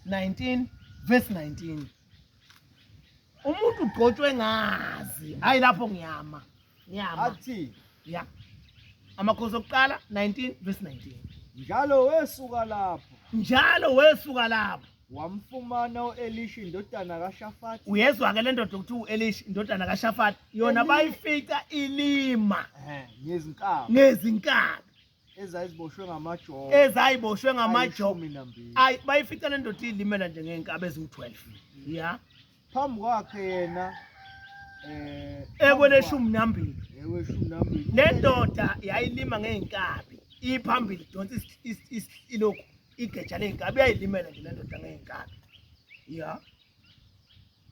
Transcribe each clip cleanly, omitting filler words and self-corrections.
19 verse 19. Umuntu ugcotshwe ngazi, hayi lapho ngiyama. Ngiyama. Athi Ya. Amakhosi okuqala 19 verse 19. Njalo wesuka lapho. Njalo wesuka lapho. Wamfumana u-Elisha indodana kaShafati. Uyezwa-ke le ndoda okuthiwa u-Elisha indodana kaShafati yona bayifica ilima ngezinkabi ngezinkabi ezayiboshwe ngamajoka ezayiboshwe ngamajoka ayi bayifica le ndoda ilimela nje ngey'nkabi eziwu-12 ya phambi kwakhe yena eh ekweleshumi nambili ekweshumi nambili le ndoda yayilima ngey'nkabi iphambili idonsa ilokhu igeja ley'nkabi yayilimela nje le ndoda ngey'nkabi ya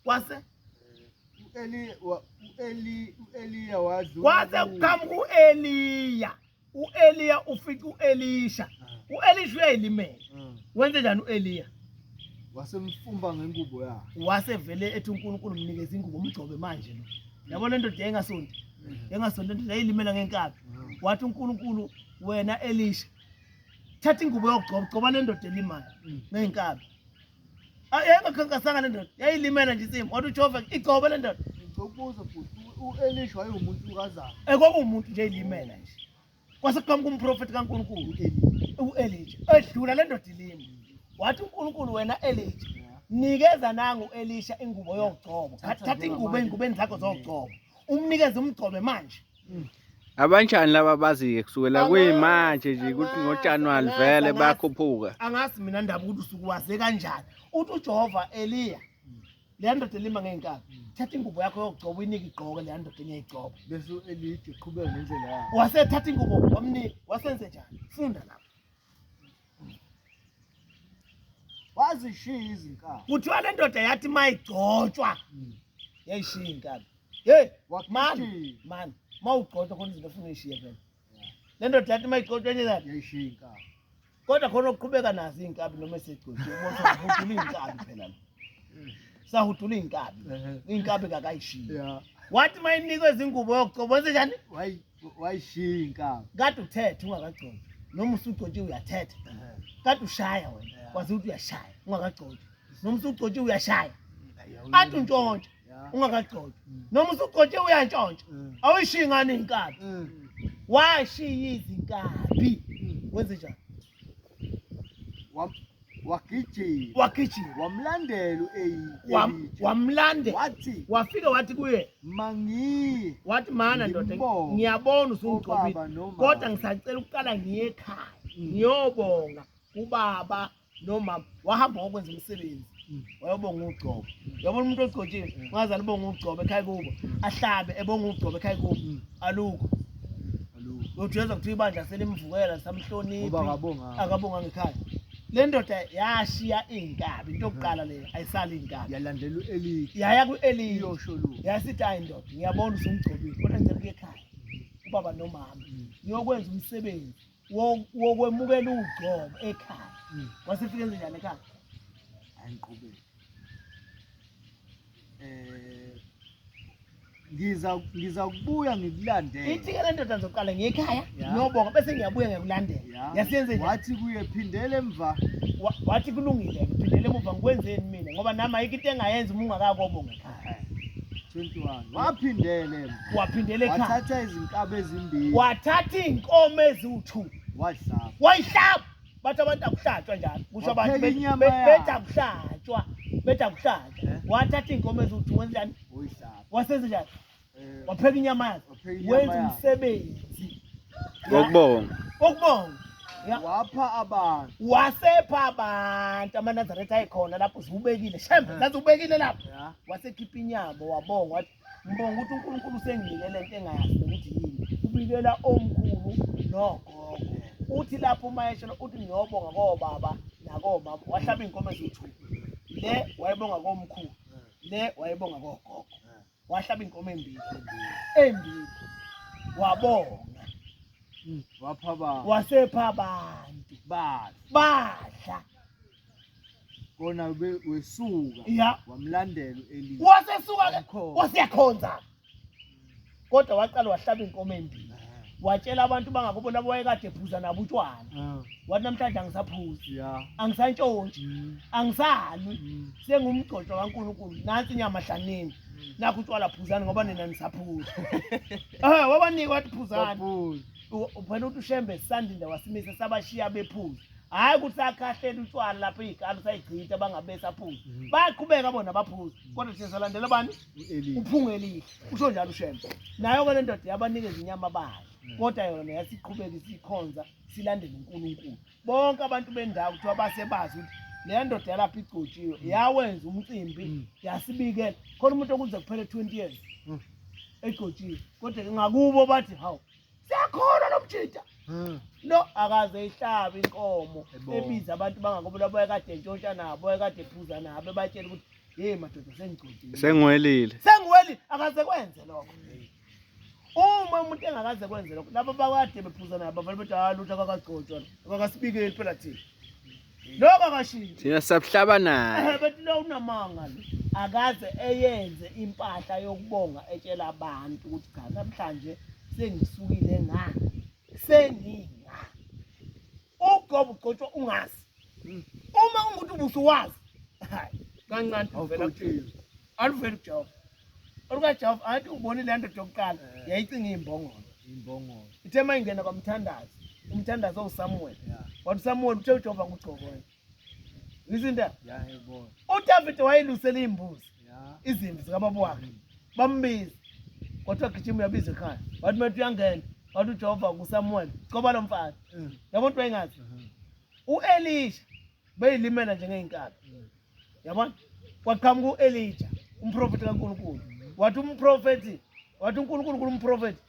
kwase u-Eli u-Eli u-Eliya wadlula kwase kuqhamuka u-Eliya u-Eliya ufica u-Elisha ah. u-Elisha uyayilimela mm. Wenze njani u-Eliya? Wasemfumba ngengubo yakhe. Wasevele ethi uNkulunkulu mnikeze ingubo umgcobe manje lo. Yabo le ndoda yayingasonti. Yayingasonti le ndoda yayilimela ngenkabi. Wathi uNkulunkulu wena Elisha thatha ingubo yokugcoba gcoba le ndoda elimayo ngenkabi. Ah, yayingakhankasanga le ndoda yayilimela nje isimo. Wathi uJehova igcobe le ndoda. Ngikubuza bhuti u-Elisha wayewumuntu kazana. Eh kwakuwumuntu nje elimela nje. Kwase kuqhamuka umprofethi kaNkulunkulu u-Elija edlula le ndoda ilima. Wathi uNkulunkulu wena Elija nikeza nangu u-Elisha ingubo yogcobo. Thatha ingubo ey'ngubeni zakho zogcobo. Umnikeze umgcobe manje. Abanjani laba bazi-ke kusukela kuyimanje nje ukuthi ngoJanuwari vele bayakhuphuka. Angazi mina ndaba ukuthi usuke waze kanjani. Uthi uJehova Eliya leya ndoda elima ngey'nkabi thatha ingubo yakho yokugcoba uyinike igqoke leya ndoda engiyayigcoba bese u-elija eqhubeka nendlela yakhe wasethatha ingubo wamnika wasenze njani funda lapho Wazishiya izinkabi. Kuthiwa le ndoda yathi mayigcotshwa yayishiya inkabi. Hey, man, man, mawugcotshwa khona izinto ofuna uyishiye phela. Le ndoda yathi mayigcotshwa enye njani? Yayishiya inkabi. Kodwa khona okuqhubeka nazo iy'nkabi noma esegcotshwe ubona hudula iy'nkabi phela lo. Sahudula iy'nkabi. Iy'nkabi kakayishiyi. Wathi mayinikwe izingubo yokugcoba wenze njani? Wayishiya inkabi. Kade uthethe ungakagcobi noma usugcotshiwe uyathetha. Kade ushaya wena wazi ukuthi uyashaya ungakagcobi noma usugcotshiwe uyashaya. Kade untshontsha ungakagcobi noma usugcotshiwe uyantshontsha. Awuyishiyi ngani inkabi? Washiya izinkabi. Wenze njani? Wagijima wagijima wamlandela u-Elija wamlandela wathi wafika wathi kuye mangiye wathi mana ndoda ngiyabona usungigcobile kodwa ngisacela ukuqala ngiye ekhaya ngiyobonga kubaba nomama wahamba wokwenza umsebenzi wayobonga ugcobo uyabona umuntu ogcotshiwe ungaze alubonga ugcobo ekhaya kubo ahlabe ebonga ugcobo ekhaya kubo alukho Ujeza kuthiwa ibandla selimvukela lisamhloniphi akabonganga ekhaya. Le ndoda yashiya iy'nkabi into yokuqala leyo ayisali iy'nkabi. Yalandela u-Elija. Yaya ku-Elija. Iyosho lutho. Yasithi hayi ndoda ngiyabona usungigcobile kodwa ngicela ukuya ekhaya ubaba nomama ngiyokwenza umsebenzi wokwemukela ugcobo ekhaya. Wasefike enze njani ekhaya? Angiqhubeke. Eh ngiza ngiza kubuya ngikulandele. Ithi ke le ndoda ngizoqala ngiye ekhaya ngiyobonga bese ngiyabuya ngiyakulandela. Yasiyenze njani? Wathi kuye phindele emva. Wathi kulungile ngiphindele emuva ngikwenzeni mina ngoba nami ayikho into engayenza uma ungakakobonga ekhaya. 21 waphindele emva. Waphindela ekhaya. Wathatha izinkabi ezimbili. Wathatha izinkomo eziwu2. Wahlaba. Wayihlaba. Bathi abantu akuhlatshwa njalo. Kusho abantu Wapheka inyama bethi akuhlatshwa. Bethi akuhlatshwa. Eh? Wathatha izinkomo eziwu2 wenzani? Uyihlaba. Wasenze njani? Eh, Wapheka inyama yakhe. Wapheka inyama Wenza yakhe. umsebenzi. Ngokubonga. Okubonga. Ya. Wapha abantu. Wasepha abantu amaNazaretha ayekhona lapho ziwubekile. Shembe, zaziwubekile lapho. Ya. Wasekhipha inyama wabonga wathi ngibonga ukuthi uNkulunkulu usenginike lento engayazi nokuthi yini. Ubikela omkhulu nogogo. Uthi lapho uma esho uthi ngiyobonga kobaba nakomama. Wahlaba iy'nkomo eziwu-2. Le wayebonga komkhulu. Le wayebonga kogogo. Wahlaba iy'nkomo embili. Embili. Wabonga. Wapha abantu. Wasepha abantu. Badla. Badla. Kona wesuka. Ya. Wamlandela uElija. Wasesuka ke Wamkhonza. wasiyakhonza. Kodwa waqala wahlaba inkomo embili. Watshela abantu bangakubo labo wayekade ephuza nabo utshwala. Wathi namhlanje angisaphuzi. Angisantshontshi. Angisalwi. Sengumgcotshwa kaNkulunkulu. Nansi inyama hlanini. Nakho utshwala phuzani ngoba nina nisaphuza. Eh wabanika wathi phuzani. Phela uthi uShembe sandinda wasimisa sabashiya bephuza. Hhayi ukuthi sakhahlela utshwala lapho iy'kalo sayichitha bangabe saphuza. Bayaqhubeka bona baphuza. Kodwa thina salandela bani? Uphunga elihle. Usho njalo uShembe. Nayo-ke le ndoda yabanikeza inyama badla. Kodwa yona yasiqhubeka isikhonza silandele uNkulunkulu. Bonke abantu bendawo kuthiwa basebazi ukuthi leya ndoda yalapha igcotshiwe yawenza umcimbi yasibikela. Khona umuntu okuze kuphele 20 years egcotshiwe. Kodwa ngakubo bathi hawu siyakholwa lo mjita. Lo akaze ihlabe inkomo ebiza abantu bangakubo labo ekade entshontsha nabo ekade ephuza nabo ebatshela ukuthi hey madoda sengigcotshiwe. Sengiwelile. Sengiwelile akaze kwenze lokho. Uma umuntu engakaze kwenze lokho labo bakade bephuza nabo bavele bethi hayi lutho akakagcotshwa akakasibikeli phela thina. Lokho akashiwo. Thina sabuhlaba naye. Bethi lo unamanga lo. Akaze eyenze impahla yokubonga etshela abantu ukuthi cha namhlanje sengisukile nga senginga. Ugobo ugcotshwa ungazi. Uma ungukuthi ubusuwazi. Hayi kancane uvela aluveli kuJehova. OlukaJehova anti ubonile le ndoda yokuqala yayicinga imbongolo. Imbongolo. Ithe uma ingena kwamthandazi, umthandazi owuSamuel. Wathi uSamuel uthe uJehova ngugcobo wena. Izinto. Ya yebo. uDavid wayelusela izimbuzi. Izimvu zikababa wakhe. Bambiza. Kodwa gijima uyabiza ekhaya. Wathi manje uyangena. Wathi uJehova kuSamuel, gcoba lo mfana. Yabona into wayengazi. U-Elisha beyilimela njengey'nkabi. Yabona? Kwaqhamuka u-Elijah, umprofethi kaNkulunkulu. Wathi umprofethi, wathi uNkulunkulu kumprofethi,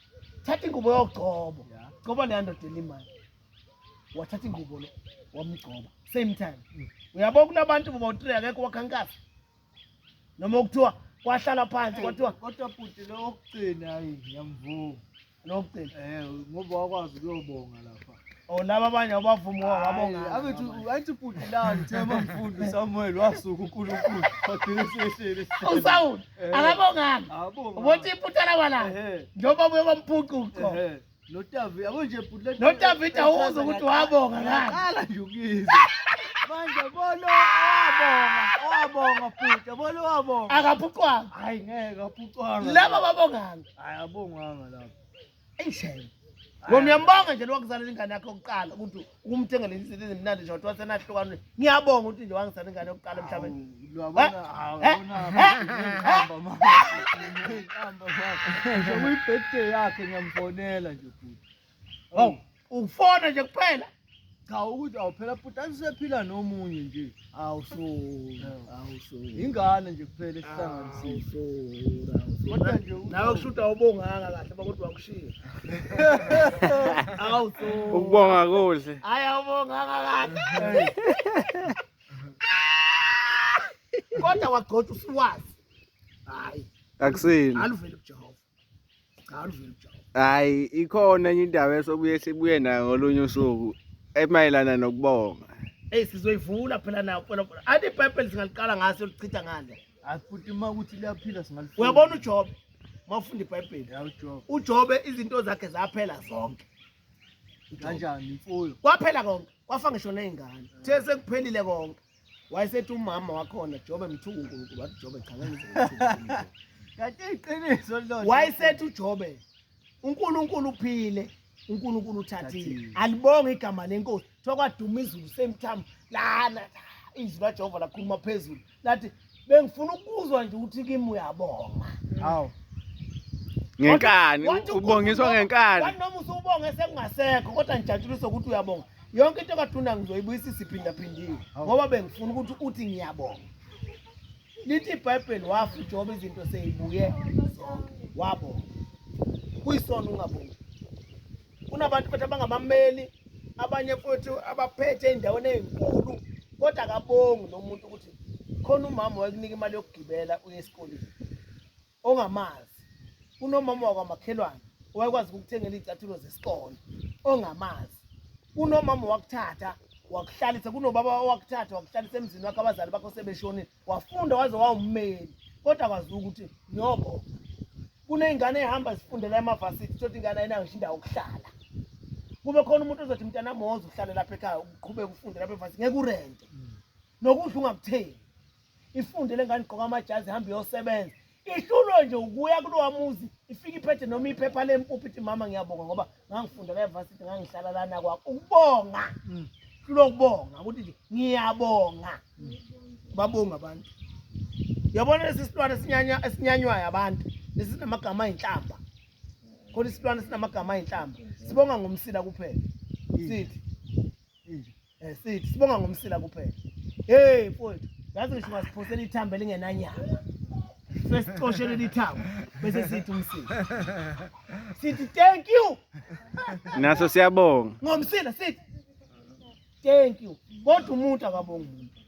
thatha ingubo yogcobo. Gcoba leya ndoda elimayo. Wathatha ingubo lo, wamgcoba. Same time. Uyabo kunabantu bobawu-3 akekho wakhankasa. Noma kuthiwa kwahlala phansi kwathiwa kodwa bhuti lo wokugcina hayi ngiyamvuma. Lokugcina. Ngoba wakwazi ukuyobonga lapha. Oh laba abanye abavuma wabonga. Abethi athi bhuti la ngithe mangifunda uSamuel wasuka uNkulunkulu wagcina esehleli. USaul akabonganga. Akabonganga. Ubothi iphutha laba la. Njengoba buye bamphuca uqobo. NoDavid yabo nje bhuti le NoDavid awuzwa ukuthi wabonga ngani. Qala nje ukuyizwa. Manje bolo wabonga, wabonga bhuti, bolo wabonga. Akaphucwanga. Hayi ngeke aphucwanga. Laba babonganga. Hayi abonganga lapha. Eish. Wena uyambonga nje lo wakuzalela ingane yakho yokuqala ukuthi ukumthengele izinto ezimnandi nje wathi wasenahlukana. Ngiyabonga ukuthi nje wangizalela ingane yokuqala emhlabeni. Lwabona, awubona ngihamba manje. Ngihamba manje. Nje kuyi-birthday yakhe ngiyamfonela nje bhuti. Hawu, ufona nje kuphela. Cha ukuthi awuphela bhuti asisephila nomunye nje. Awusuri, awusuri. Ingane nje kuphela esihlanganisile. Awusuri, awusuri. Kodwa nje Nawe kushuthi awubonganga kahle bakuthi wakushiya. Awusuri. Ukubonga kuhle. Hayi awubonganga kahle. Kodwa wagcotshwa usuwazi. Hayi, Akusini. aluveli kuJehova. Cha aluveli kuJehova. Hayi ikhona enye indaba esobuye sibuye nayo ngolunye usuku emayelana nokubonga. Hey sizoyivula phela nayo phela. Athi iBhayibheli singaliqala ngaso lichitha ngale. Hayi futhi uma ukuthi liyaphila singalifunda. Uyabona uJobe mawufunda iBhayibheli. Ya uJobe. uJobe izinto zakhe zaphela zonke. Kanjani imfuyo? Kwaphela konke. Kwafa ngisho nezingane. The sekuphelile konke. Wayesethi umama wakhona Jobe mthuku uNkulunkulu wathi Jobe cha ngeke ngize ngithuke uNkulunkulu. Kanti iqiniso lodwa. Wayesethi uJobe uNkulunkulu uphile uNkulunkulu uthathile. Uthathile. Alibonge igama lenkosi. Kuthiwa kwaduma izulu same time lana izwi laJehova lakhuluma phezulu lathi bengifuna ukuzwa nje ukuthi kimi uyabonga. Hawu. Ngenkani, Wathi ubongiswa uNkulunkulu ngenkani. Wathi noma usubonge sekungasekho kodwa ngijatshuliswa ukuthi uyabonga. Yonke into kaduna ngizoyibuyisa isiphindaphindiwe ngoba bengifuna ukuthi uthi ngiyabonga. Lithi iBhayibheli wafa uJobe izinto seyibuye zonke wabonga. Kuyisona ungabongi. Kunabantu futhi abangamameli abanye futhi abaphethe ey'ndaweni ey'nkulu kodwa akabongi lo muntu ukuthi khona umama wayekunika imali yokugibela uye esikoleni ongamazi. Kunomama wakwamakhelwane owayekwazi ukukuthengela iy'cathulo zesikole ongamazi. Kunomama wakuthatha wakuhlalisa, kunobaba owakuthatha wakuhlalisa emzini wakhe abazali bakho sebeshonile, wafunda waze wawummeli kodwa kwazi ukuthi ngiyobonga. Kuney'ngane ey'hamba zifundela emavasithi, thothi ingane ayinayo ngisho indawo yokuhlala. Kube khona umuntu ozothi mntanami woza uhlale lapha ekhaya uqhubeke ufunde lapha evasithi, ngeke urente. Nokudla ungakuthengi. Ifunde le ngane igqoka amajazi ihambe iyosebenza. Ihlulwe nje ukuya kulowa muzi ifike iphethe noma iphepha lempuphu ithi mama ngiyabonga ngoba ngangifunda la evasithi ngangihlala lana kwakho. Ukubonga. Hlulwe ukubonga ukuthi nje ngiyabonga. Babonga abantu. Uyabona lesi silwane esinyanya esinyanywayo abantu lesi sinamagama ayinhlamba. Khona isilwane sinamagama ayinhlamba. Sibonga ngomsila kuphela. Sithi Eh sithi sibonga ngomsila kuphela. Hey mfowethu, yazi ngisho ungasiphosela ithambo elingenanyama. Sesicoshele lithambo bese sithi umsila. Sithi thank you. Naso siyabonga. Ngomsila sithi thank you. Kodwa umuntu akabongi umuntu.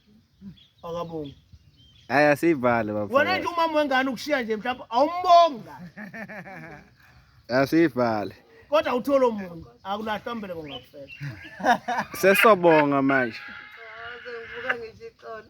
Akabongi. Hayi asivale baba. Wena nje umama wengane ukushiya nje mhlawumbe awumbongi kahle. Asivale. Kodwa uthole omunye akulahlwa mbeleko ngakufela. Sesobonga manje. Ngivuka ngisho ixolo.